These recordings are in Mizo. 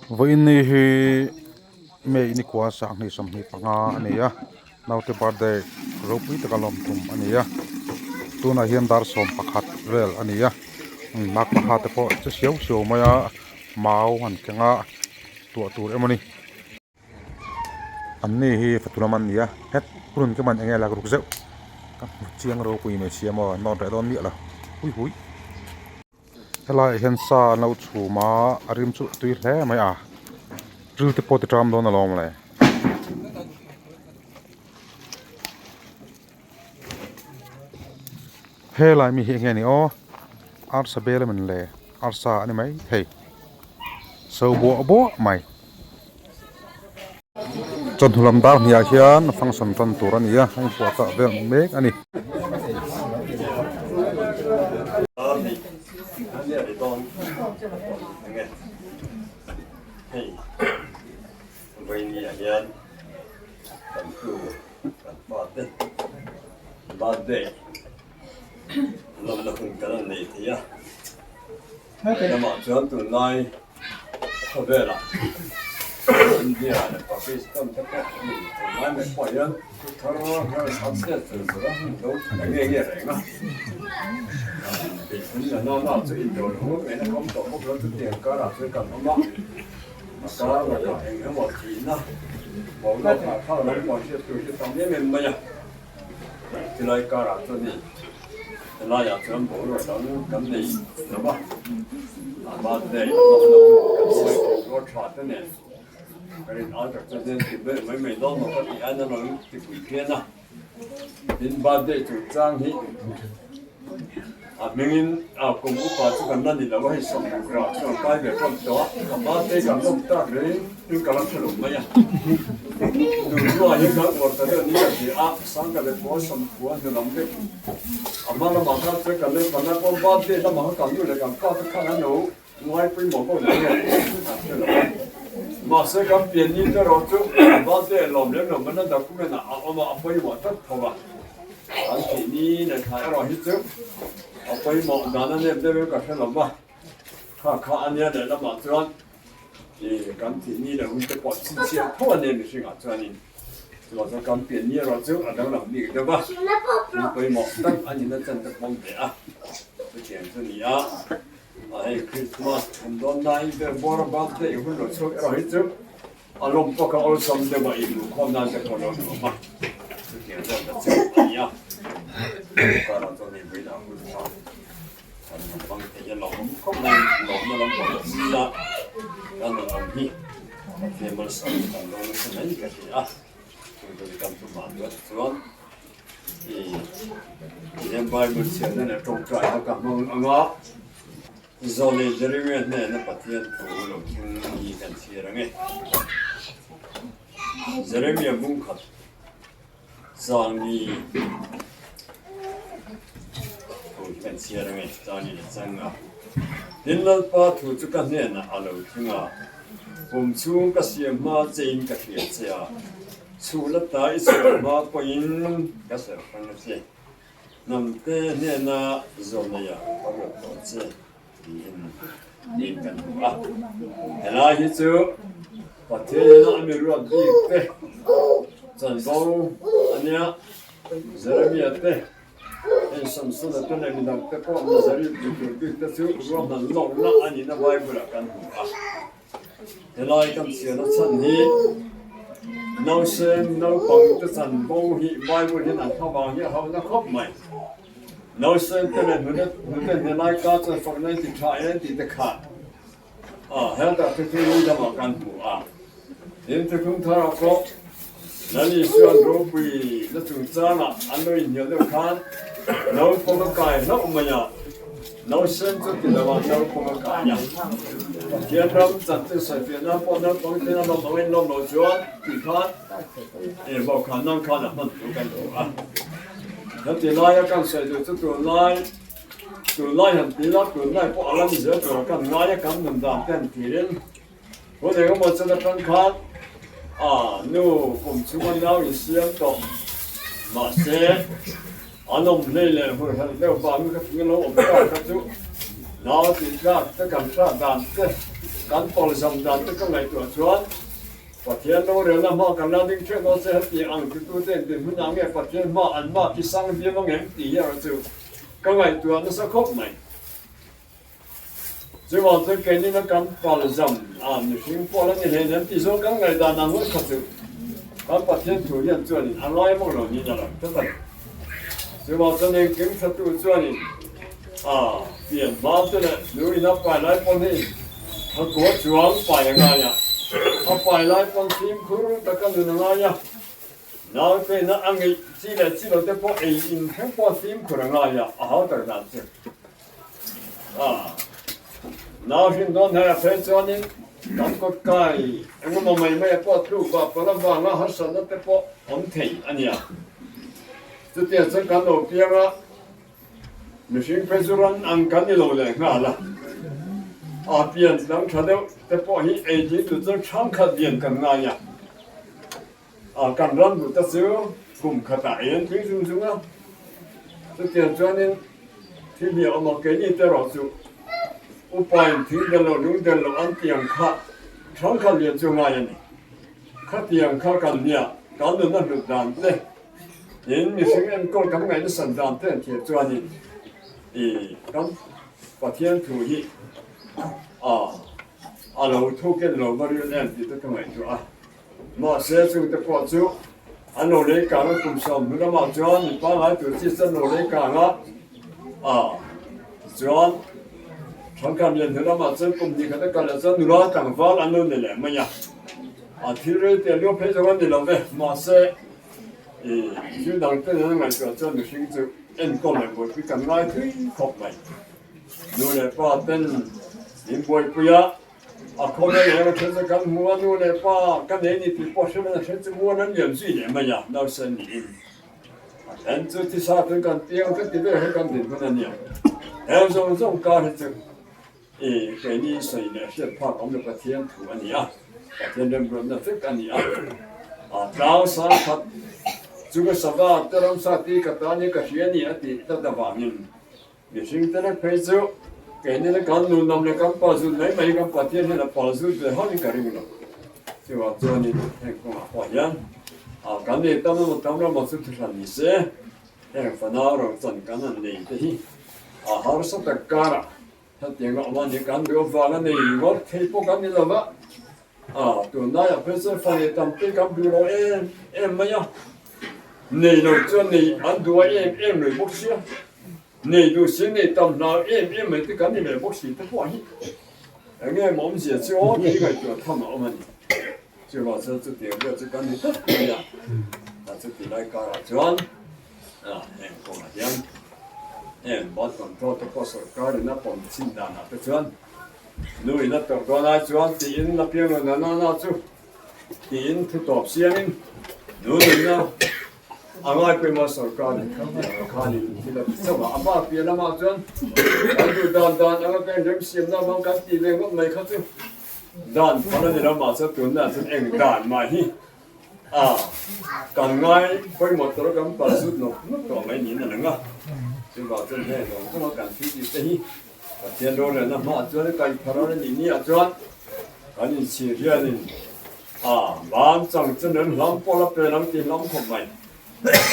Vawiin ni hi May nikua 25 a ni a naute birthday ropui taka lawm tum a ni a tunah hian dar 11 vel a ni a makpa te pawh che siau siau mai a mau an keng a tuah tur emaw ni. An ni hi fatu lam an ni a het run te man enge lak ruk zeuh ka hmu chiang ropui mai sia maw nawt reh dawn miah lo hui hui. Helaiah hian sa an lo chhum a a rim chu a tui hle mai a ril te pawh ti ṭam dawn alawm le. Helai mi hi enge ni aw arsa bel a man le arsa a ni mai thei so buah buah mai chawhnu lam dar hniah hian function tan tur a ni a a inpuah chah vel mek a ni. Kan fate birthday lawmna hun kan han nei thei a, lamah chuan tunlai khawvelah India leh Pakistan te pawh hei tunlai mai pawh hian thu thar an hriat fel tur a hun lo thlen nge nge reng a, beihpui na nana chu indawr ho ngei na kawm tawh bawk lo chutiang karah chuan kan awm a. A kar lakah eng emaw thihna boruak hahthlak lam pawh hriat tur hi tam em em mai a, chulai karah chuan hei helaiah chuan boruak dang kan nei lo va, a birthday a hmang lo kan sawi thei rual tha te nen ka rin ai tak chuan hian ti ber mai mai dawn maw ka tih aiin a rawn ti pui phian a. Tin birthday chungchang hi a hmingin a kum upa chu kan la ni lo a, hei 60 rah chu an kai ve ṭawp tawh a, ka birthday kan lawm tak reng in ka la hre lo mai a. Tun hnuah hian kan uar ta deuh ni ka ti a, sangka leh pawh 90 hnu lam vek a hma lamah khan chuan kan leng panna pawh birthday lamah khan kan nu leh kan pa te khan an lo Ngaipawimawh pawh ni nge an hre lo a. Mahse kan pian ni te erawh chu birthday lawm lem lo mana document ah a awm a, a pawimawh tlat tho a. An thih ni leh thla erawh hi chu a pawimawh dan a nep deuh in ka hre lo va. Kha kha a nia leh lamah chuan ih kan thih ni leh hun te pawh chhinchhiah tho a nia mihringah chuanin chuvang chuan kan pian ni erawh chu a danglam bik deuh va. Thil pawimawh tak a nihna chan te pawm ve a, chutiang chu ni a. Hei Christmas thum dawn laiin ber bawr a birthday hun lo chhuak erawh hi chu a lawm tawk a awlsam deuh a inluh khawm nan te pawh lo nuam a, chutiang zawk ta chu a ni a. Karah chuan hei vawiinah hun tha kan han hmang thei a lawmawm khawp mai, lawmna lam pawh la si a, kan han awm hi Pathian malsawmna kan dawn nasa mai ka ti a, chung chu kan thu hman duat chuan Tihian Bible chhiatna leh tawngtaina ka hmang ang a, Zawlei Jeremia hnena Pathian thu lo thleng hi kan chhiar ang e. Jeremia bung khat Zangni thu hi kan chhiar ang e, Zangni leh Changa. Tin Lalpa thu chu ka hnenah a lo thleng a, Pum chhung ka siam hma chein ka hria che a, Chhul ata i chhuah hma pawhin ka serh hrang a che. Hnamte hnena zawhneia ka ruat tawh che tiin tiin kan hmu a. Helai hi chu Pathian a mi ruat bik te chanvo a nia, Jeremia te, heng Samsona te leh midang te pawh Nazareth ti tur bik te chu ruahman lawkna a nihna Bible-ah kan hmu a. Helai kan chhiarna chhan hi nausen naupang te chan bo hi Bible hian an hma vang hi a hauhna khawp mai. Nausen te leh hnute hnute hnelai ka chuan fakna in ti tha e tih te kha a heltah thuthlung lamah kan hmu a. Tin thuthlung tharah pawh Lal Isuan ropui na chungchangah an lo inhnial deuh khan naupang a kai hlauh mai a, nausen chu ti lovah naupang a kai a. Pathian ram chanchin sawifiahna pawh naupang ten a lawm angin lawm lo chuan tih khan eh vaukhah nang khan a hman thu kan hmu a. Heti laia kan sawi duh chu tunlai tunlai han ti ila tunlai pawh a lam zel tur kan ngai a kan nun dan te han tirin Hun engemaw chuan atang khan a nu kum chhunga nau insiam tawh mahse an awm hlei leh hurherh deuh vangin ka thing a lo awm tak kha chu nau tih tlak te kan hrat dan te. kan pawlzam dan te ka ngaihtuah chuan Pathian rorelna hma kan la ding theuh dawn se heti ang titute in dinhmun ah nge Pathian hma an mah khi sang viau ang em tih hi erawh chu ka ngaihtuah nasa khawp mai. Chuvang chuan keinin a kan palzam a mihring pawh la ni hlein an tih zawng kan ngaihdan ang ngawt kha chu kan Pathian thu hian chuanin a ngai bawk lo niin a lang tlat a ni. Chuvang chuan engkim hratu chuanin a pian hma te leh nu in a pai lai pawn hi thakua chuang pai a ngai a, a pai lai pawn fimkhur taka nun a ngai a, naute ina a ngeih chi leh chi lo te pawh ei in thleng pawh fimkhur a ngai a, a hau tak dan chu. Nau hrin dawn hnaih a phei chuanin kan kawt kai engemaw mai mai a pawh tluk vah pawlh avanga harsatna te pawh awm thei a nia. Chutiang chuan kan lo piang a, mihring phei chu ran ang kan ni lo leh nghal a. A pian dang tha deuh te pawh hi ei ding tur chuan hrangkhat lian kan ngai a. A kan ram duh ta chu kum khatah ei an tling zung zung a, chutiang chuanin thil hi a awm a, keini te erawh chu upain thing del loh lung del loh an tiang kha thangkhat lian chu ngai a ni. Khatiang kha kan nia kan nuna hlut dan te in mihring enkawl kan ngaih nasat dan te an thiam chuanin i kan Pathian thu hi a a lo thuken lo va ril em tih te ka ngaihtuah a. Mahse, chungte pawh chu an lo lei kang a, kum 20 lamah chuan mi pangngai tur chi chu an lo lei kang a, a tichuan Thangkam lian hnu lamah chuan kum hnih khat a kal leh chuan nula tlangval an lo ni leh mai a, a thil rei te luah phei zawng an ni lo ve. Mahse, i thil dang te nen a ngaihtuah chuan mihring chu enkawl leh buaipui kan ngai thui khawp mai. Nu leh pa ten min buaipui a. A khawvel leh a then chu kan hmu a, nu leh pa ka nei ni tih pawh hriat a then chu muan an liam zui leh mai a, nausen niin a then chu thisa tun kan piang ka ti ber hi kan dinhmun a nia. Heng zawng zawng kar hi chu i keini sawi leh hriat phak awm lo Pathian thu a ni a, Pathian remruatna vek a ni a, a tlang sang khat chu ka sava te ramsa ti ka tan hi ka hria a ni a tih tlat avangin Mihring te lek phei chu keini la kan nu nam leh kan pa zut mai mai kan Pathian hian a pal zut ve hauhin ka ring lo. Chuvang chuanin heng kawngah pawh hian a kan nei tam emaw tam lo emaw chu thuhran ni se, heng fanau ro chan kan han nei te hi a harsa tak karah hetianga awm a ni. Kan duh avanga nei ngawt thei pawh kan ni lo va, a tunlaiah phei chuan fa nei tam te kan duh lo em em mai a. Nei lo chuan nei an duh a em em rih bawk sia, nei duh si nei tam hlau em em mai te kan ni leh bawk si te pawh hi eng nge maw awmzia chu aw tih ngaihtuah tham a awm a ni. Chuvang chuan chutiang vel chu kan ni tlat mai a, a chuti lai karah chuan heng kawngah hian heng birth control te pawh sorkarin a pawm chin danah te chuan nu in a tawrh dawn ai chuan tiin la piang lo na na na chu Tiin thu tawp siamin nu nunna a ngai pawimawh sorkar khanin thil a ti chauh a, a bak piah lamah chuan kan duh dan dan anga kan inremsiamna avang kan tih ve ngawt mai kha chu dan phal a ni lo mahse tunah chuan eng dan mah hi a kan ngai pawimawh tur a kan pal zut nawk nawk tawh mai niin a lang a, chuvang chuan heng zawng zawnga kan thil tih te hi Pathian rorelna hmaah chuan kaih phar a nih ni ah chuan kan inchhir hianin a ban chang chu nen hlam pawh la pen ang tih hlam khawp mai.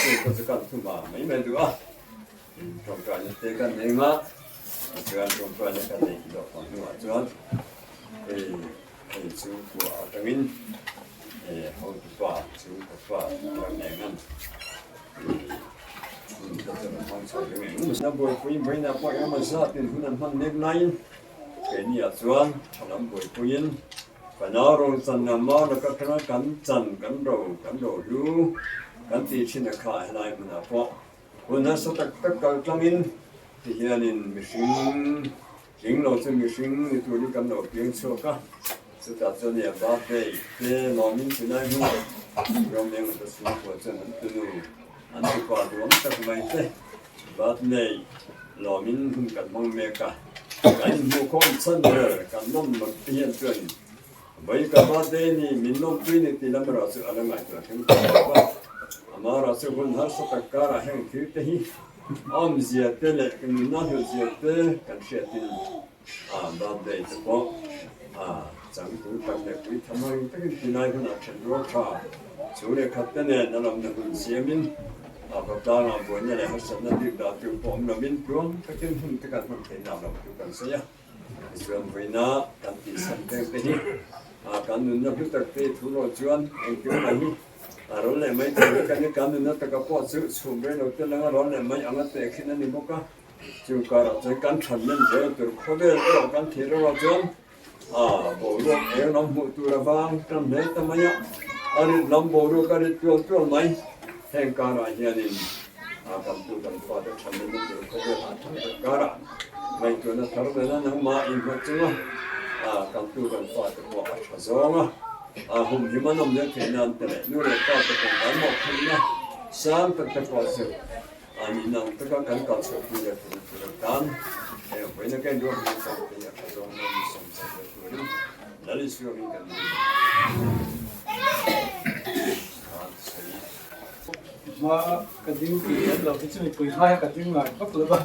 Chu pawh chu kan thu vang mai mai duh a, tawngtaina te kan nei nga, tichuan tawngtaina kan nei tih loh hnuah chuan hei hei chhungkua atangin hotupa chhungkawpa ram engan Na buaipui vawiinah pawh engemaw zatin hun an hman mek laiin keiniah chuan thalam buaipuiin fanau ro chan leh mau laka atanga kan chan kan ro kan ro hlu kan tih thin a kha helai hmunah pawh hun harsa tak tak kal tlangin tihianin mihring Tling lo chu mihring ni turin kan lo piang chhuak a, chutah chuan nia birthday te lawmin chulai hnu ram eng ta chhungkua chuan an tunu an tupa duam tak mai te birthday lawmin hun kan hmang mek a, kan inhmuhkhawm chhan ber kan lawm mat te hian chuan vawi ka birthday ni min lawmpui ni tih lam erawh chu a la ngaihtuah thleng tawh lo va, amaherawh chu hun harsa tak karah heng thil te hi Awmzia te leh ka nunna hlutzia te kan hriatin a birthday te pawh A changtu tak leh puitham a ring takin tunai hunah then rual tha chu leh khat te nen a lamna hun siamin a khawtlangah buaina leh harsatna bik dah tur pawh awm lovin tluang takin hun te kan hman theih nak lo chu kan sawi a. Tichuan vawiina kan tihsan peng te hi kan nunna hlu tak te thu rawh chuan engkim mai hi a rawn leh mai thei vek a ni. Kan nunna taka pawh chu chhum rei lo te langa rawn leh mai anga tehkhin a ni bawk a. Chung karah chuan kan than len zel tur khawvel erawh kan thih reuh ah chuan a boruak eng lam hmuh tur avang tan hle ta mai a, a rit lam boruak a rit tual tual mai. Heng karah hianin a kan tu kan fate than lenna tur khawvel ah than tak karah ngaihtuahna thar nena nangmah innghat chunga a kan tu kan fate pawh a tha zawng a, a humhim an awm zel theih nan te leh nu leh pa te pawh kan mawhphurhna sang tak te pawh chu A nih nang taka kan kal chhuah pui leh tur tur atan heng vawiina ka inruah hmel tak te hi a tha zawng dawn ni sawmsam leh turin Lal Isua hi kan ni kan sawi. Hma ka ding tih an lo hi chu mipui hma hi ka ding ngai vak lo va,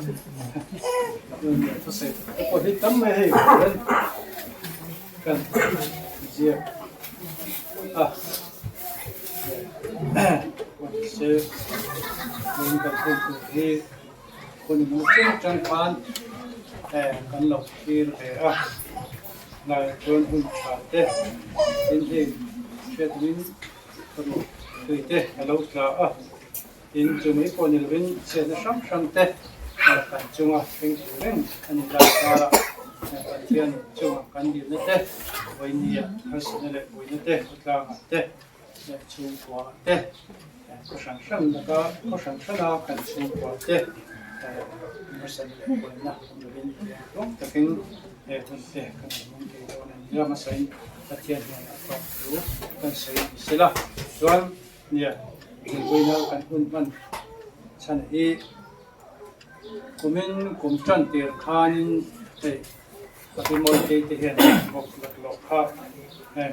thusawi te pawh hi tam mai hei kan ziak a. Mahse tun kan hun tur hi hun hmuh chung chang khan kan lo thlir ve a, hnai chuan hun tha te tin hei hriatmin ruah tui te a lo tla a, tin chu mai pawh ni lovin chhiatna hrang hrang te kan chunga thleng tur reng a ni lai kara Pathian chunga kan dilna te vawinia harsatna leh buaina te khawtlangah te leh chhungkua te khaw hran hran laka khaw hran hrana kan chhungkua te harsatna leh buaina awm lovin tluang takin he hun te kan han hmang thei dawn a ni a, hmasain Pathian hnenah tawk thu kan sawi ni sela chuan nia mipui-na kan hun hman chhan hi kumin kum tan tir khanin hei Ka pi Mawitei te hian bawk laklawh kha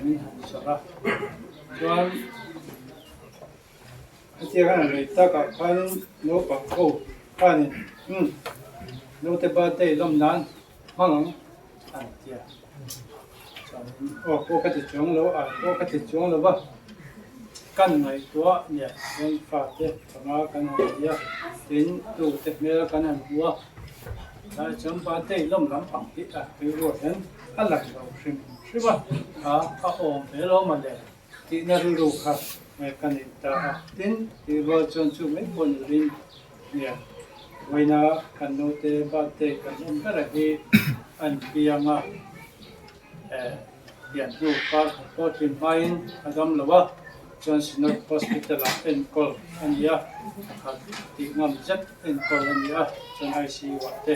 min han zawrh a, chuan hetia kan han rei takah khanin naupang ho khanin umm naute birthday lawm nan hmang ang an ti a, chuanin aw pawh ka ti chuang lo a pawh ka ti chuang lo va, kan ngaihtuah nia chuan fate panga kan han ti a, tin tute hmel kan han hmu a. Tlai chuan birthday lawm lampang hi a rilru hian a lang lo hrim hrim a, a a awm ve lo mawle tihna rilru kha ka nei ta a. Tin, tih rual chuan chu mai pawh ni lovin nia vawiina kan naute birthday kan lawm ber a hi an piang a, pian hnu kar khat pawh tlin hmain a dam lo a, chuan Synod Hospital ah enkawl a ni a, pakhat tih ngam zet enkawl a ni a, chuan ICU ah te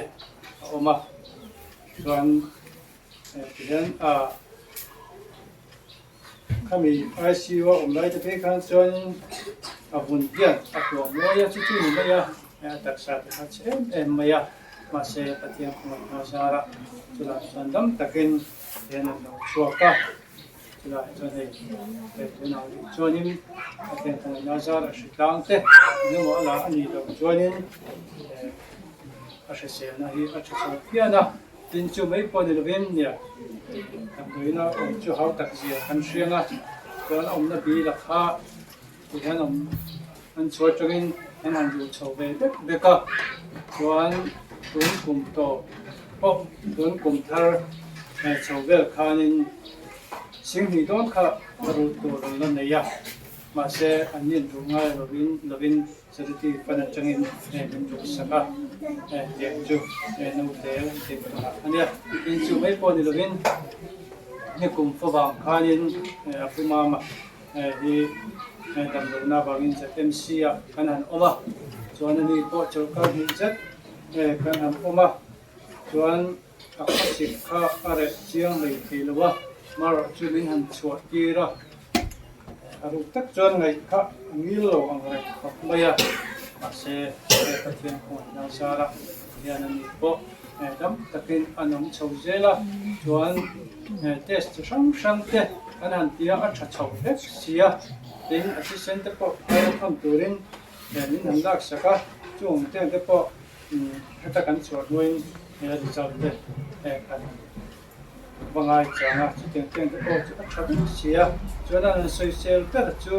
a awm a, chuan tihian ah khami ICU a awm lai te phei khan chuan a vun hian a tuah mawi a, chu chu ni mai a, a taksa te kha chhe em em mai a. Mahse, Pathian khawngaihna zarah chulai chuan dam takin hian an lo chhuak a, chulai chuan hei hei tunah rih chuanin Pathian khawngaihna zarah hri tlang te engemaw a la a nih loh chuanin a hriselna hi a tha chho phian a, tin chu mai pawh ni lovin nia damdawiina awm chu hau tak zia kan hriang a, chuan a awmna bil a kha Tihian awm an chhuah atangin an han duh chho ve bek bek a, chuan tun kum tawh pawh tun kum thar chho vel khanin Singhnih dawn kha a rul tur an la nei a, mahse an nin duh ngai lovin lovin charity fund atangin min duh sak a, tiang chu naute tih hunah a nia. Tin chu mai pawh ni lovin nikum favang khanin a pu mama Hei hi damlohna avangin ZMC ah kan han awm a, chuan ani pawh chawlhkar hnih zet kan han awm a, chuan a khawsik kha a reh chiang lei thei lo a, marawh chu min han chhuah tir a, a ruk tak chuan ngaih kha a ngil lo ang reng khawp mai a, mahse he Pathian khawngaihna zara hian ani pawh dam takin an awm chho zel a, chuan test chi hrang hrang te kan han ti a, a tha chho vek si a, tin a thisen te pawh aia tham turin min han lak sak a, chung teng te pawh heta kan chhuah hnuaiin result te kan han. va ngai chang a, chutiang tiang te pawh chu a tha vek si a, chuan an han sawisel ber chu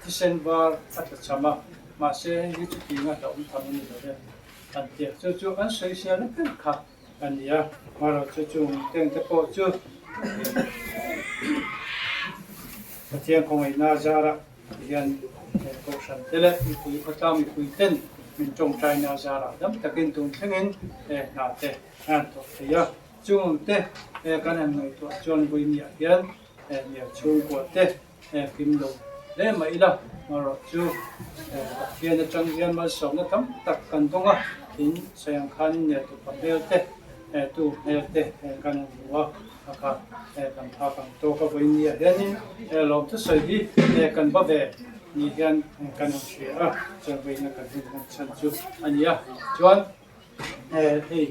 thisen var a tla cham a, mahse hei hi chutiang a hlauhawm tham a ni lo e an ti a, chu chu an sawisel na ber kha a ni a, amaherawhchu chung tiang te pawh chu Pathian khawngaihna zarah hian Kohhran te leh mipui khawtlang mipui ten min tawngtaina zarah dam takin tun thlengin hna te an han thawk thei a. Chung te kan han ngaihtuah chuan vawinia hian nia chhungkua te kim lo hle mai ila, amaherawh chu Pathian atang hian malsawmna tam tak kan dawng a, tin sawiang khanin nia tupa hmel te tu hmel te kan han hmu a. A kha kan phak ang tawk a vawinia hianin lawm thusawi hi kan va ve ni hian kan han hria a, chuan vawiina kan hun hman chhan chu a ni a. Chuan hei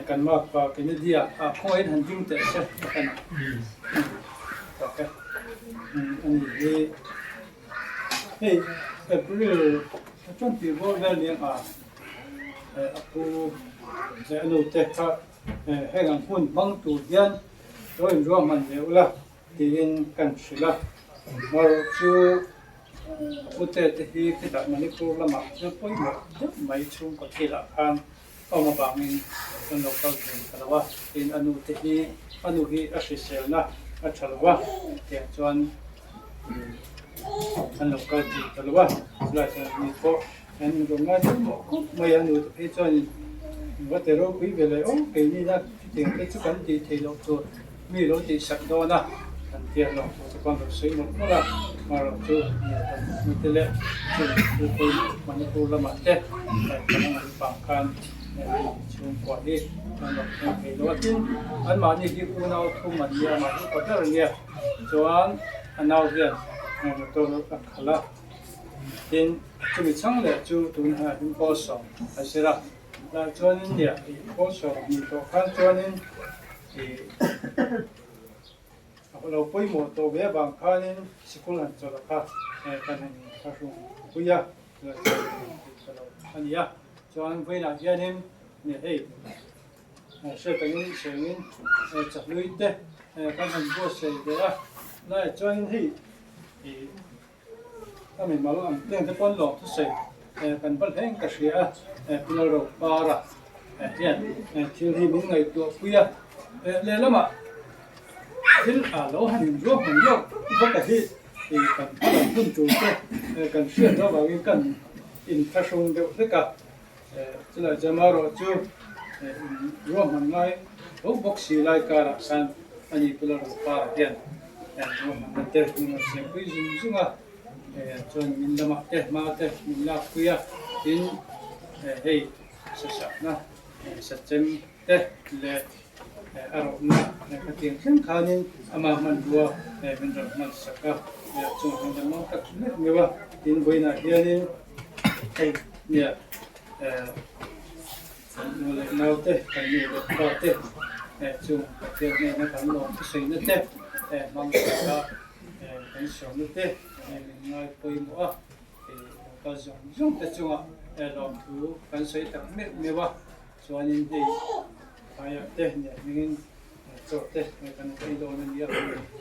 kan makpa Kennedy-a ah khawngaih in han ding teh se a kan tak e. A ni hi hei April 24 vel ni ang a a pu leh a nu te kha Heng ang hun hmang tur hian lo inruahman ve ula tiin kan hrilh a. Marawh chu pute te hi khitah Manipur lamah thil pawimawh deuh mai chhungkaw thilah khan awm avangin kan lo kal thei ta lo a. Tin, a nu te hi a nu hi a hriselna a tha lo a, tiang chuan an lo kal thei ta lo a. Chulai chuan ni pawh An rawn ngai pawimawh khawp mai a, nute phei chuan va ti ropui ve leh aw keini na chutiang te chu kan tih theih loh tur mi lo tih sak dawn a, kan tiat loh tur te pawh an rawn sawi mawlh mawlh a, amaherawh chu kan nute leh chung thil pawimawh Manipur lamah te kan a ngaih vang khan chhungkua hi an rawn thleng thei lo a, tin anmahni hi unau thum an nia, amah hi upa ber a nia, chuan a nau hian motor a khalh a. Tin, chumi chhang leh chu tun hah in pawl sawm a zir a, lah chuanin nia ih pawl sawm hnih tawh khan chuanin ih a lo pawimawh tawh ve avang khanin sikul han chawlh a kha kan han inthlahrung pui a, lah chuan tih ka lo a ni a. Chuan vawiinah hianin nia hei hriat angin sengin chahlui te kan han buatsaih ve a, lai chuanin hei ih Ka mimal ang teng te pawn lawm thusawi kan va hleng ka hria a, Pu Lalropara hian thil hi min ngaihtuah pui a, lehlamah thil a lo han inruah hman lawk vak a hi kan hmalam hun tur te kan hriat avangin kan inthlahrung deuh hlek a, chulai chuan marawh chu inruah hman ngai tho bawk si lai karah khan a ni Pu Lalropara hian ruahmanna te min rawn siampui zung zung a, chuan min lamah te hma te min lakpui a, tin hei sasakna sachem te leh a rawhna khatiang thleng khanin ama hmanrua min rawn hman sak a, chungah hian kan mang tak meuh meuh a, tin vawiinah hianin hei nia Kan nu leh nau te, kan nu leh pa te chung Pathian hnena kan lawm thusawiina te hmang taka kan sawmna te min ngai pawimawh a, local zawng zawng te chungah lawmthu kan sawi tak meuh meuh a, chuanin hei phaiah te nia hmingin chaw te kan ei dawn a nia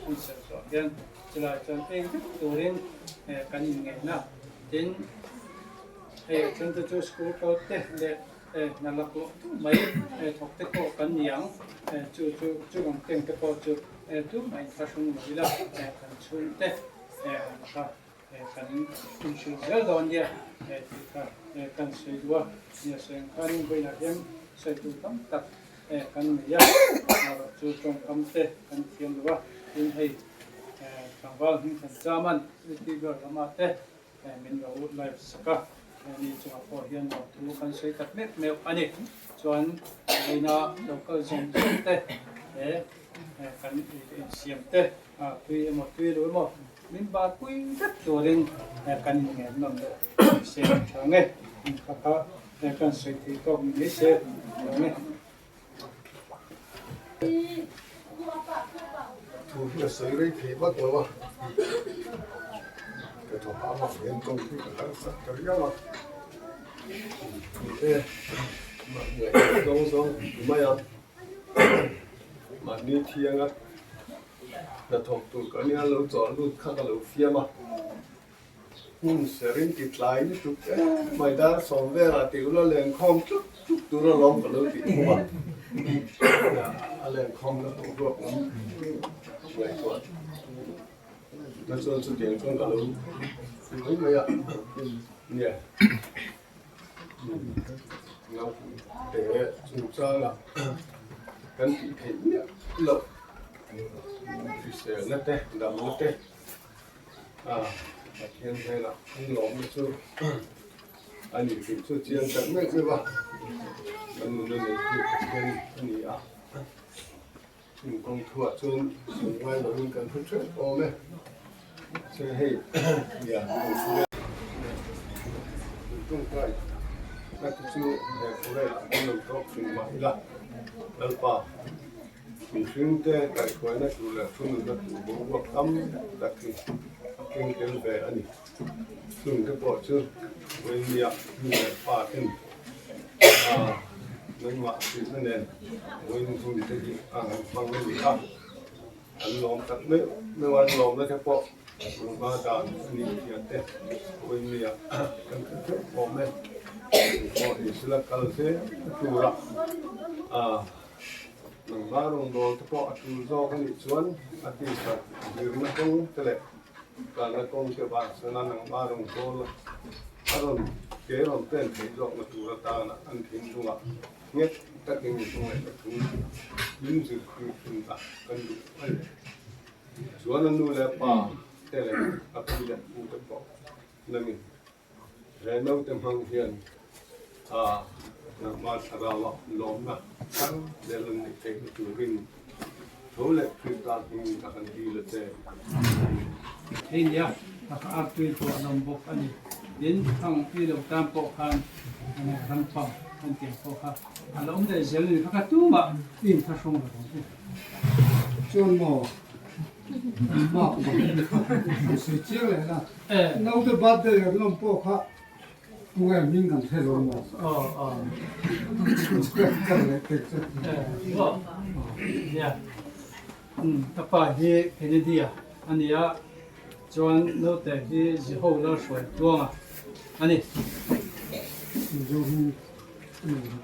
hun serh zawh hian chulai chuan ei vek turin kan inngeihna tin. Hei a then te chu school kal te leh hna laklawh duh mai thawk te pawh kan ni ang. Chu chu chu ang teng te pawh chu tumah in thlahrung lo ila kan chhung te kha kan inhrilh zel dawn nia tih kha kan sawi duh a. Nia sawi ang khanin vawiinah hian sawi tur tam tak kan nei a, chu tawngkam te kan thiam lo a, tin hei tlangval hming thlan chaman youtuber lamah te Min lo live sak a, hemi chungah pawh hian lawmthu kan sawi tak meuh meuh a ni. Chuan vawiina lo kal zawng zawng te leh kan insiam te tui emaw tui lo emaw min bar pui vek turin kan inngen nawm leh se tha nge kha kha kan sawi thei tawk ni mai se tha nge. Thu hi a sawi rei thei vak lo a, ka thaw hah vak hian kawng hi ka harsat ta riau a, ni e, mahni a zawng zawng ti mai ang. Mahni thianga hnathawk tur ka nia lo chawh lut kha ka lo fiam a, hmun serin ti tlai lutuk em mai dar sawm velah tih ula lenkhawm tluk tluk tur alawm ka lo tih thung a, a lenkhawm na boruak lam ngaihtuah na chuan chutiang chuan ka lo ti mai mai a, nia. Naute chungchanga kan tih theih miah loh hriselna te damna te Pathian hnenah an lawmna chu a ni tih chu chiang tak meuh meuh a, kan nuna neitu Pathian a ni a. Chung kawng thuah chuan sawi ngai lovin kan hre theuh awm e. Mahse hei nia kan hre tawngtai na te chu he khawvelah kan lo tawk thin mah ila Lalpa mihring te kaihhruaina tur leh thununna tur boruak tam tak hi a keng tel ve a ni. Chung te pawh chu Vawinia nu leh pa ten nangmah hrilhna nen vawiin hun te hi a han hmang a ni a, an lawm tak meuh meuh a, an lawmna te pawh hmunhma dan a nih zia te vawiin mi ah kan hre theuh awm e. Chu pawh ni sela kal zel a tur a, nangmah rawngbâwl te pawh a tul zawk a nih chuan a tisa zirna kawng te leh Kalna kawng te vang chuan a nangmah rawngbâwl a rawn ke rawn pen theih zawkna tur atana an thinlungah nghet takin hmangaihna thu min zirtir thin a kan duh a ni. Chuan a nu leh pa te leh a pi leh pu te pawh nangin he naute hmang hian a nangmah thlarau ah lawmna thar zel an neih theihna turin Tho leh Krista hming ka han dil a che. Hei nia, a kha artui pawh an awm bawk a ni. Tin, khang tui lo tan pawh khan ram pang an tih ang pawh kha a lo awm leh zel a ni. Kha kha tumah i inthlahrung lo ang u. Chuan maw mak pakhat kha an sawi chiang leh la, naute birthday an lawm pawh kha Tunge hming kan hre lo maw? Aw aw. Ka leh pek chu. Maw? Nia. Ka pa hi Kennedy-a a ni a, chuan naute hi Ziho Lalhruai Tluanga a ni. Mizo hming a ni lo.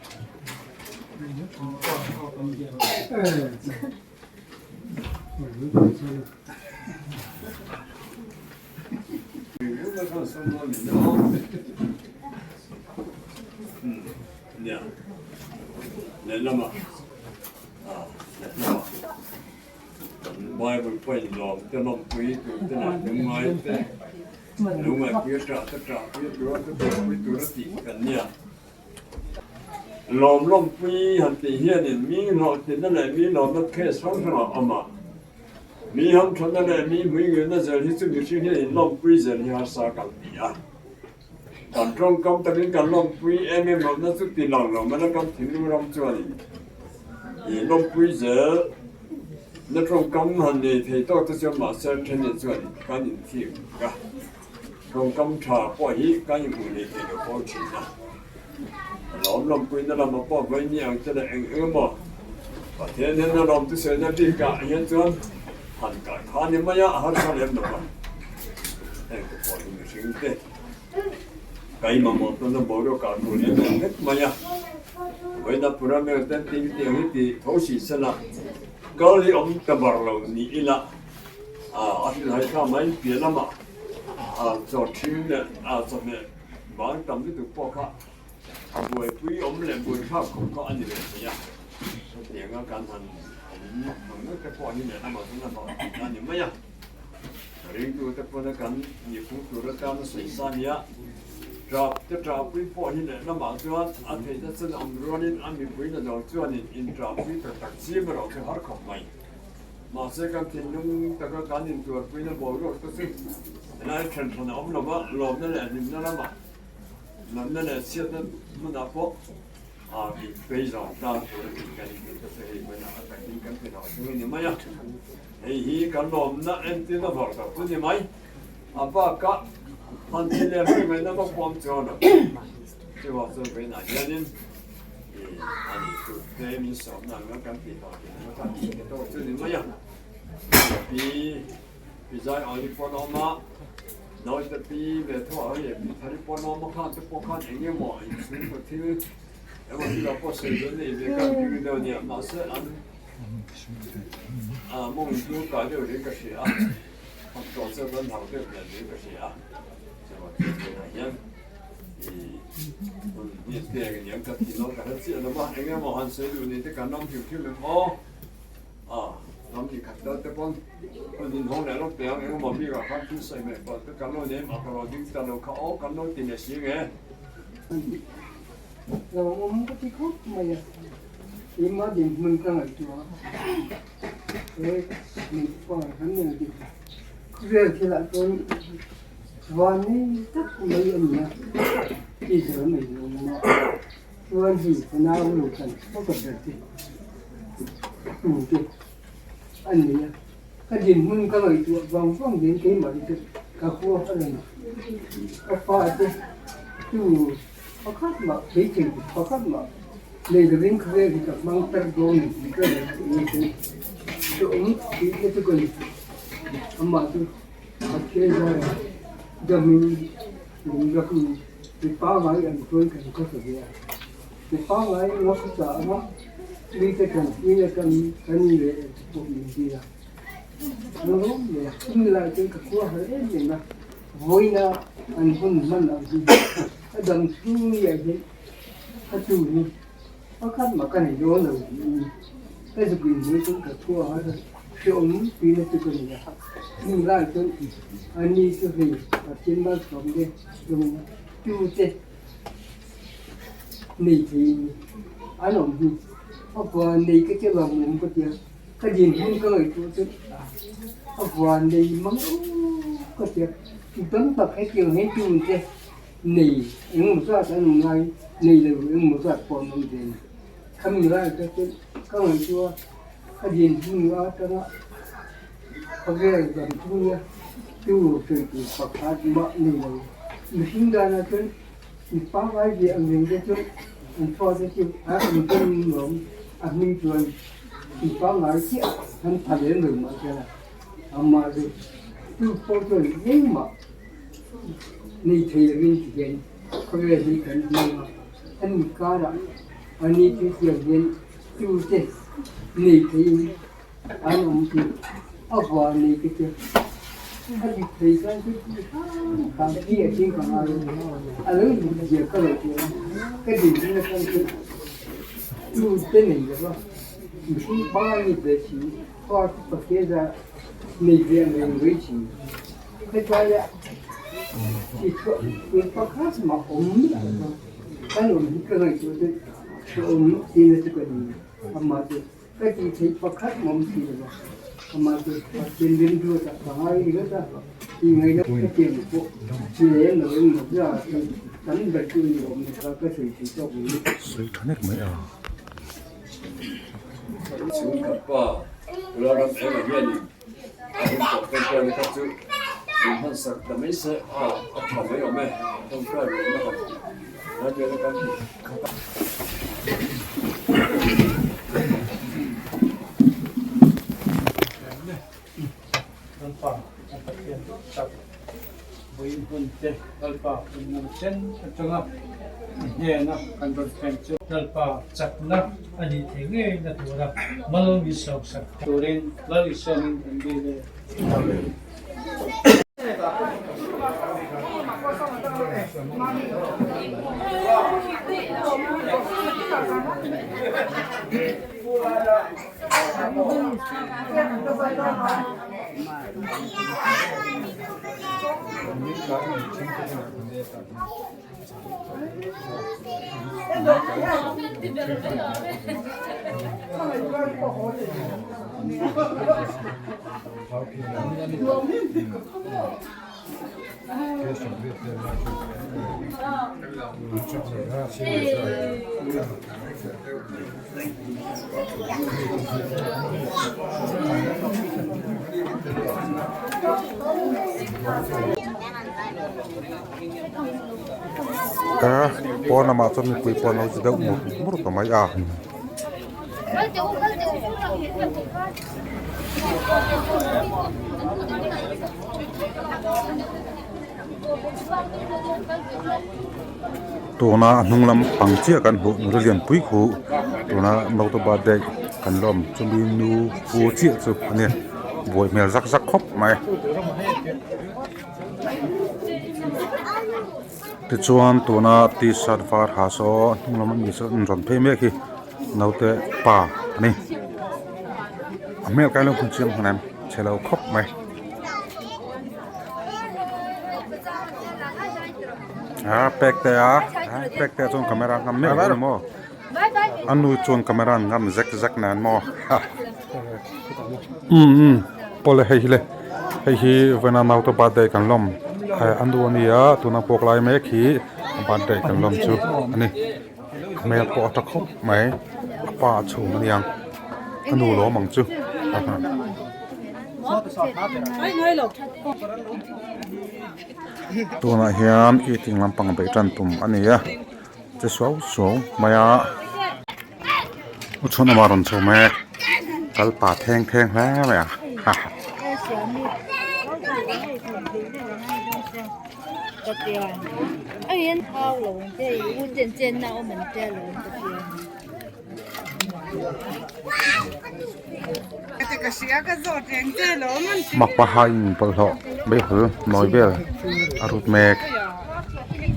Bible pawhin lawm te lawmpui tur te leh lungngai te lungngaihpui a ṭah te ṭahpui a tura te ṭahpui tura tih kan nia. Lawm lawmpui han tih hianin mi hlawhtlinna leh mi lawmna case hrang hrang a awm a. Mi hamthatna leh mi hmuingilna zel hi chu mihring hianin lawmpui zel hi harsa kan ti a. Kan tawngkam takin kan lawmpui em em lohna chu ti lang lo mai a, kan thinlung ram chuanin i lawmpui zel na tawngkam han nei thei tawk te chuan mahse thenin chuanin kan inthik a. Tawngkam tha pawh hi kan inhmuh leh thei lo fo thin a, a lawm lawmpuina lamah pawh vawiin ang te leh eng eng emaw Pathian hian a lawm thusawina bikah hian chuan han kai kha ni mai a, a harsa lem lo va, heng te pawh hi mihring te kai mamawh tawna boruak ah tur em em vek mai a, vawiina Purame ten tin tiang hi ti tho si sela kal hi awm ta bar lo ni ila a hrilhai kha mai piah lamah. Chaw ṭhing leh chawhmeh bang tam lutuk pawh kha a buaipui awm leh buaithlak khawp kha a ni ve thei a, hetianga kan han awm ang vek te pawh hi lehlamah chuan a hlawh tihna a ni mai a, ringtute pawna kan nihphung tur atana sawi sa a nia, ṭap te ṭahpui pawh hi lehlamah chuan a theihna chen awm rualin a mipui na zo chuanin inṭahpui tak tak chim erawh chu har khawp mai. Mahse kan thinlung taka kan intuarpuina boruak te chu helai then hran a awm lo va, lawmna leh hlimna lamah natna leh chhiatna hmunah pawh a inpei zawng tlang tur a tih kan inhmu te chu hei hmunah a takin kan ti hlauh thung a ni mai a. Hei hi kan lawmna entirna vawrh tak chu ni mai. A bakah han ti leh reng mai na vak pawh awm chuang lo. Chuvang chuan vawiinah hianin. A nih chu te min sawmna ang a kan tih hlawh tih ang a kan tih te tawk chu ni mai a. Pi Pi Zai Awli pawn a awm a, naute pi ve tho ah hei Pi Thari pawn a awm a khan te pawh khan eng emaw inchhungkaw thil emaw thil ah pawh sawi dawn nei ve khan ring deuh a nia mahse an a mawng chu kai deuh riin ka hria a, an tawh chu an hau deuh hmel riin ka hria a, chuvang chuan tunah hian. Lo awm ka ti khawp mai a, keimah dinhmun ka ngaihtuah a, he min pa kan nei dik a, khawvel thilah chuan Chuan nei tak mai a ni a, tih zel mai lo awm a, chuan hei ka nau lo kan hmasa ber te tu te a ni a, ka dinhmun ka ngaihtuah vang vang hian keimah hi chu ka hua a ni, ka pa te tu pakhat mah thei pakhat mah nei lovin khawvel hi ka hmang tar dawn a ni tih ka ngaihtuah nge chu awm tih te chu ka ni amah chu. Pathian zarah damin lung lakin mi pangngai an chuan kan khawsa ve a. Mi pangngai nga khawsa anga mite kan pui a kan kan leh te pawh min dil a. Nuam leh a chumi lai chuan ka khua har em em a, vawiina an hun hman ang hi a dang chhung ni ah hian a tu hi pakhat mah ka nei dawn lo tiin ka zuk inhmui chuan ka khua har a. Hreawm tihna chu ka ni a, heng lai chuan a ni chu hei Pathian malsawm te lung tu te nei thei an awm hi a vua nei ka che lo awm ka tia ka dinhmun ka ngaihtuah chu a vua nei mang ka tia tam tak hetiang hi tu te nei engemaw zat an awm lai nei lo engemaw zat pawh an awm ve a ni khami lai te ka ngaihtuah a. Ka dinhmun atanga khawvel dam chunga tu sawi tur pakhat mah ni lo. Mihring danah chuan mi pangngai ve ang reng te chu an fate chu a an pawm lawm a hming chuan mi pangngai chiah an pha lem lo mah se la amah chu tu pawh chuan engmah nei thei lovin ti hian khawvel hi kan hmang a, an inkarah ani chu tiang hian Tute nei theiin an awm tih a vua nei te chu a dik thei chuan chu ti hram hram hi a ching ka ngai a lo dik zia ka lo tia ka din hun atang chu tute nei lova mihring pa ni ve si fa chu Pathian zah nei ve ang reng mai si hetlai ah ti chhuah tur pakhat mah awm miah lova kan awm hi ka ngaihtuah chu. Hrehawm tina chu ka ni amah chu ka tih theih pakhat mawm si lo va, amah chu Pathian rimruat ah ka ngai ringawt a, tih ngaihna ka tiang pawh chi lem lo in mawza chu tam ber chu ni awm ni kha ka sawi thei tawk mai. Sawi tha nek mai a. Chhungkhat pa Ula ram engah hianin a hun tawh tawngtaina kha chu min hmansak ta mai se a a tha mai awm e, tawngtai rualna han tih lai vela kan tih khat a. Lalpa kan Pathian duh tak vawiin hun te Lalpa hun ngam chen atanga i hnena kan rawn thlen chu Lalpa chakna a nih theih ngei na tura mal min sawmsak turin Lal Isua-in kan dil e. Amen. A pawn lamah chuan mipui pawh an lo ti deuh mur mur ta mai a. Tuna a hnung lam pang chiah kan hmuh nula lianpui khu tuna naute birthday kan lawm chumi nu pu chiah chu a ni buai hmel zak zak khawp mai. Tichuan tuna t-shirt var ha saw hnung lam ami saw an rawn phei mek hi naute pa a ni a hmel kai lo hmun chiang hman em chhe lo khawp mai. A pek te a pek te chuan camera a ngam mek a ni maw a nu chuan camera an ngam zek zek nen maw umm umm pawle hei hi le hei hi vawiina naute birthday kan lawm a nu a nia tuna pawk lai mek hi a birthday kan lawm chu a ni a hmel pawh a tha khawp mai a pa a chhung a niang a nu lawm ang chu. Tunah hian eating lampang beih tan tum a ni a che suau suau mai a u chhun awma rawn chho mek kal pah theng theng hle mai a ha ha. Makpa hain bawlhhlawh meihawl nawi vel a rut mek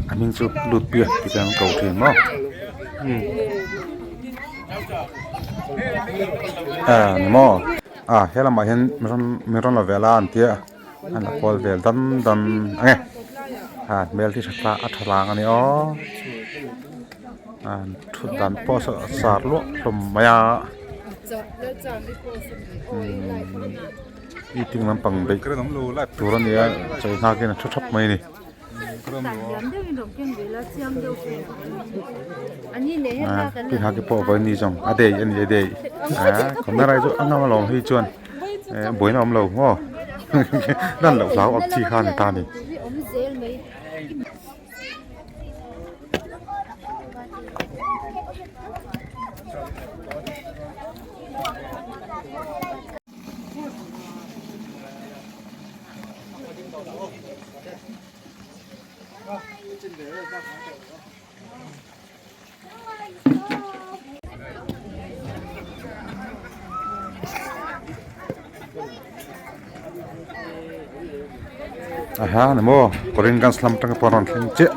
a hming chu lut piak ti te an ko thin maw ah ni maw ah he lamah hian min rawn la vel a an tia an la kual vel dam dam ang e ah hmel hi a tha tlang a ni aw. Thut dan pawh saw a sar luah hlawm mai a eating lampang beih tur a ni a chawi nghak in a thu thap mai a ni. Pi nghak hi pawh vawiin zawng a dei a ni a dei camera hi chu a ngam alawm hei chuan buaina a awm lo maw lan loh hlau ang chi kha a ni ta a ni. Aha ni maw Korean lam atanga pawh a rawn thleng chiah.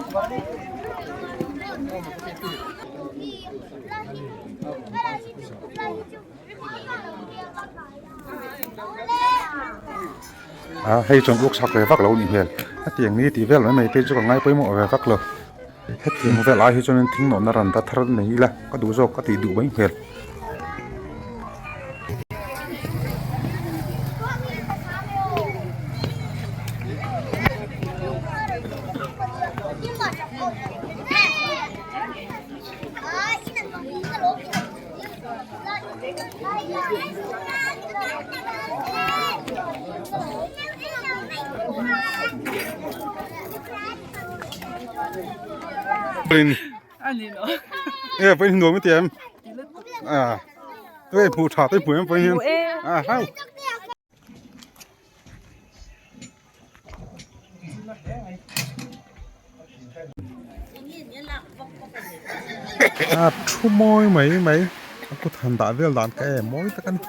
A hei chuan uk chak ve vak lo nih hmel hetiang ni tih vel mai mai phei chu ka ngai pawimawh ve vak lo hetiang vel ai hi chuanin thing nawhna ran ta thar nei ila ka duh zawk ka tih duh mai hmel. E vawiin hi nuam i ti em a tui hmuh tha te hmuh em vawiin hian a hau. A thu mawi mai mai a kut han dah vel dan ka em mawi tak a ni.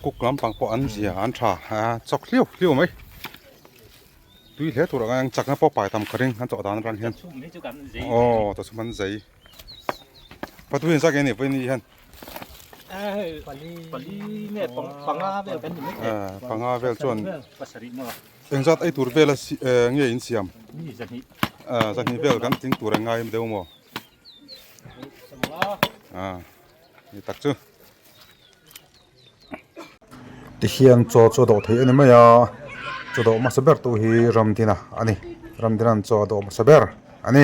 Cook lampang pawh an zia an tha a chawk hliau hliau mai tui hle tur ang chakna pawh pai tam ka ring an chawh dan atang hian aw ta chhum an zei patu in zak eng ni vawi ni hian panga vel chuan engzat ei tur vel a nge in siam zahnih vel kan tling tur a ngai deuh maw. Ni tak chu tihian chaw chu a dawh theih a ni mai a chaw dawh hmasa ber tu hi Ramdina a ni Ramdina'n chaw a dawh hmasa ber a ni.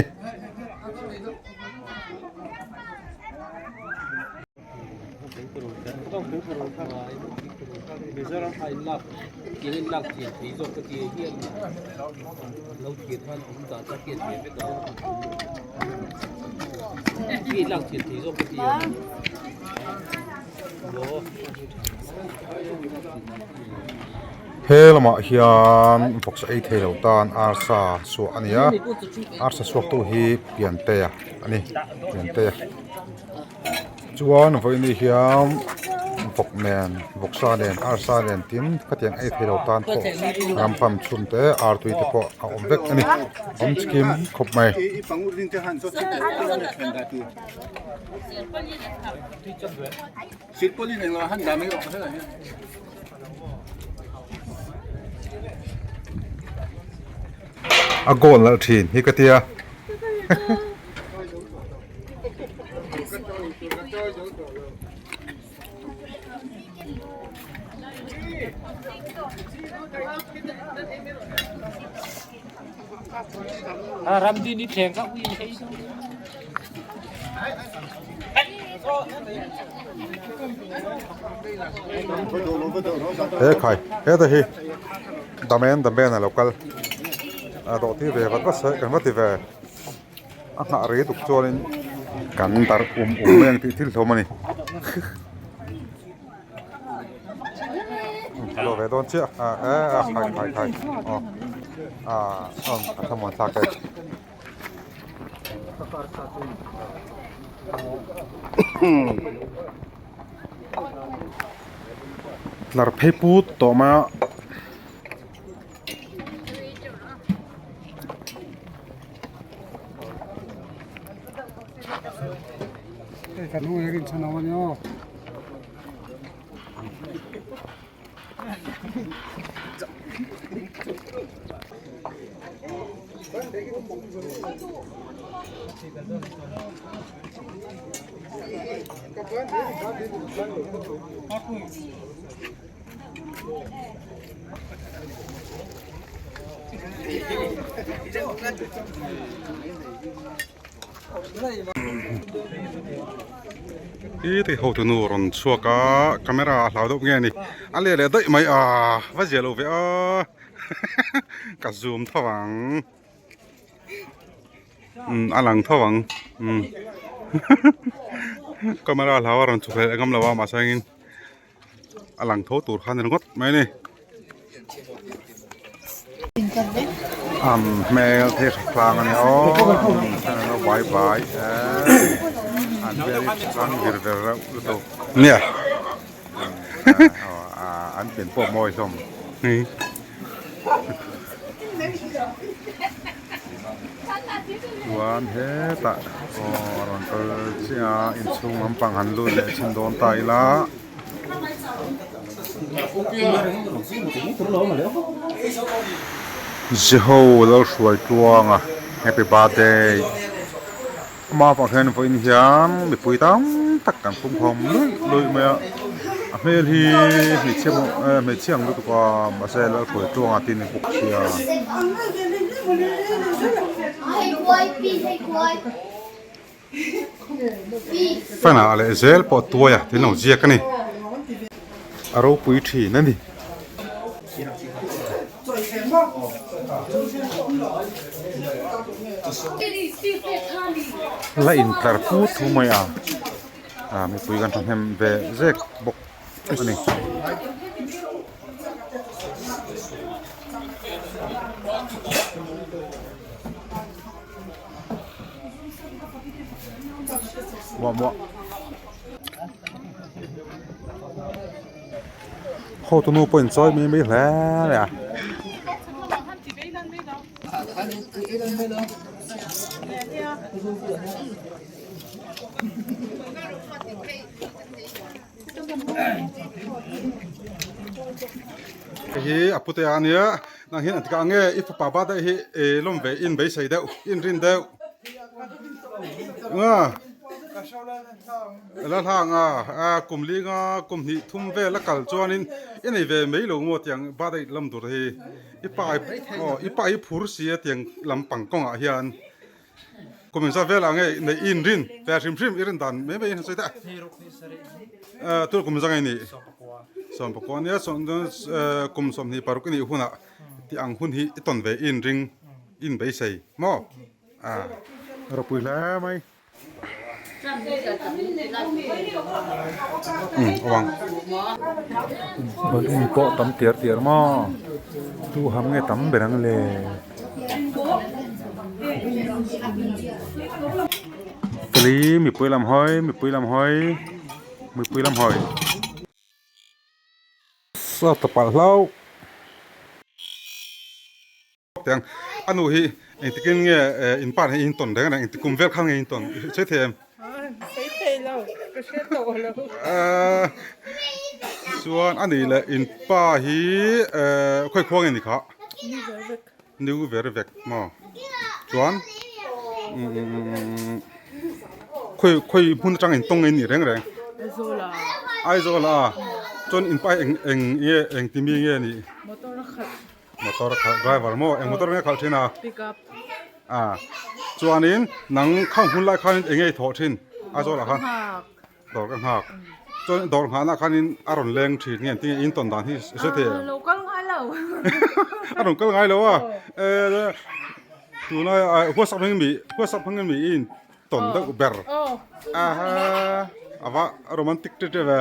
He lamah hian vawksa ei thei lo tan arsa suah a ni a arsa suak tu hi Piantea a ni Piantea. Chuan vawiin hian vawk nen vawksa nen arsa nen tin khatiang ei thei lo tan pawh rampam chhun te artui te pawh a awm vek a ni awm chikim khawp mai. A goal nalh thin hi ka tia. He khai heta hi damen damen a lo kal a dawh tir ve vat vat se kan va ti ve. A nghah rei tuk chuanin kan darh um um mai ang tih thil hlawm a ni. A lo ve dawn chiah a e a khai khai khai aw a a thlamuan thlak e. Tlar phei put tawh mai a. I tei ho tunu rawn chhuak a camera a hlau deuh nge ni a leh leh daih mai a va zia lo ve a ka zoom tho ang umm a lang tho ang umm camera a hlau a rawn chhuk leh ngam lo a mahse engin. a lang tho tur kha a ni ringawt mai a ni an hmel te hre tlang a ni aw an lo bai bai an hmel hi tlang vir ver reuh lutuk nia an pian pawh mawi hlawm chuan hetah aw a rawn kal chiah a inchhung lampang han lut leh chhin dawn ta ila. Jeho Lalhruai Tluanga happy birthday ama avang hian vawiin hian mipui tam tak kan pumkhawm luih luih mai a a hmel hi hmeichhia hmeichhia ang lutuk a mahse Lalhruai Tluanga tih a ni bawk sia. Fan ah leh zel pawh tuai a tin lo ziak a ni a ropui thin a ni. La intlar put thu mai a ah mipui kan thahnem ve zek bawk a ni. Muah muah. Ho tu nu pawh in chawi mai mai hle mai a. Hei hi a pute a nia nang hian an ti kah ang nge i fapa birthday hi e lawm ve in beisei deuh in rin deuh nga la hlang a a kum li nga kum hnih thum vel a kal chuanin i nei ve mai lo maw tiang birthday lam tur hi i pa aw i pa hi phur si a tiang lampang kawngah hian. Kum in zat velah nge nei i inrin ve hrim hrim i rin dan mai mai in han sawi ta a tur kum zang ini 11 nia kum 26 i nih hunah tih ang hun hi i tawn ve i inring i inbeisei maw a ropui hle mai. Umm awang balloon pawh tam tiar tiar maw tu ham nge tam ber ang le kali mipui lam hawi mipui lam hawi mipui lam hawi. Sa ta palh hlauh. Tiang a nu hi engtikin nge in pa hi in tawn reng reng engti kum vel khan nge in tawn i sawi thei em? Sawi thei lo ka hre tawh lo. Chuan a nih leh in pa hi khawi khua nge ni kha? New Vervek. New Vervek maw? Chuan khawi khawi hmun atang in tawng nge ni reng reng? Aizawl ah. Aizawl ah chuan in pa hi eng eng nge engti mi nge ni? Motor a khalh. Motor a khalh driver maw eng motor nge khalh thin a? Pick up. A chuanin nang khang hun lai khanin eng nge i thawh thin Aizawl ah khan? Dawr ka nghak. Dawr ka nghak. Chuan dawr nghahna khanin a rawn leng thin nge tinge in tawn dan hi i hre thei em? Lo kal ngai lo. A rawn kal ngai lo a. Tuna WhatsApp hmangin mi WhatsApp hmangin mi i in tawn deuh ber. Aha ava romantic ṭe ṭe ve.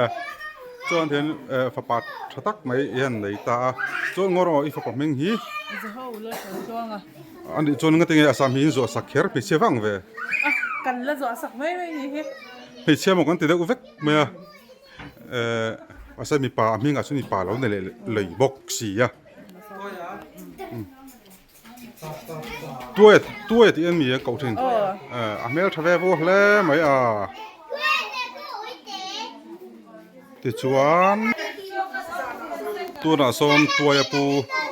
Chuan hian fapa ṭha tak mai i han nei ta a. Chuan ngaw rawh i fapa hming hi. A nih chuan ngati nge Assam hi in zuah sak kher hmeichhia vang ve. Kan la zuah sak mai mai ni hi. Hmeichhia maw kan ti deuh vek mai a. Mahse mipa a hmingah chuan mipa lo nei leh lei bawk si a. Tuai tuai tih a ni a koh thin a hmel tha ve vawk hle mai a tichuan tunah sawn tuai a pu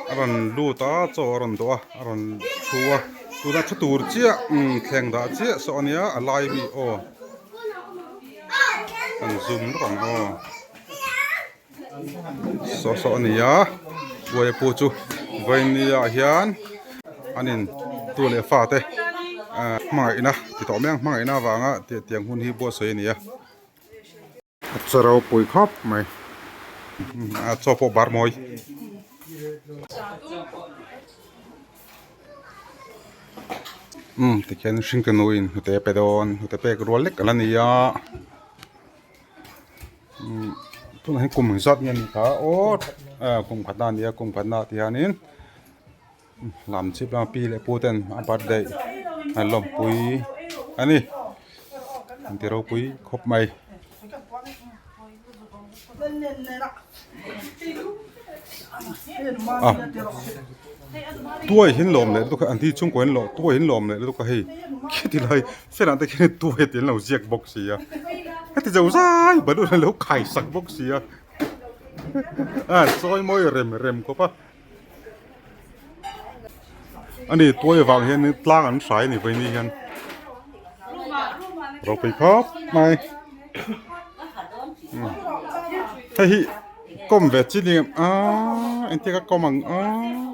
a rawn lut a chaw a rawn dawh a a rawn thu a tuna thu tur chiah thleng dah chiah saw a nia a lai mi aw kan zoom lawk ang aw. Saw saw a ni a uai pawh chu vainia hian an in tu leh fa te hmangaihna ti tawh mai ang hmangaihna avanga tiang hun hi buatsawi a ni a. A chaw ropui khawp mai a chaw pawh bar mawi. Umm tikhian hringte nuin hnute a pe dawn hnute pek rual lek a la ni a. Tunah hian kum zat nge a ni kha aw kum khatna a ni a kum khatna tih hianin lam chhip lama pi leh pu ten a birthday an lawmpui a ni an ti ropui khawp mai. A tuai hi an lawm leh lutuk a an ti chhungkaw hi an lawm tuai hi an lawm leh lutuk a hei khiti lai senah te khian tuai tih an lo ziak bawk si a heti zo zai balloon an lo khai sak bawk si a. A sawi mawi rem rem khawp a. Ani tuai vang hian tlang an hrai a ni vawiin ni hian ropui khawp mai. Hei hi kawm ve chi ni aaa engtia ka kawm ang aaa.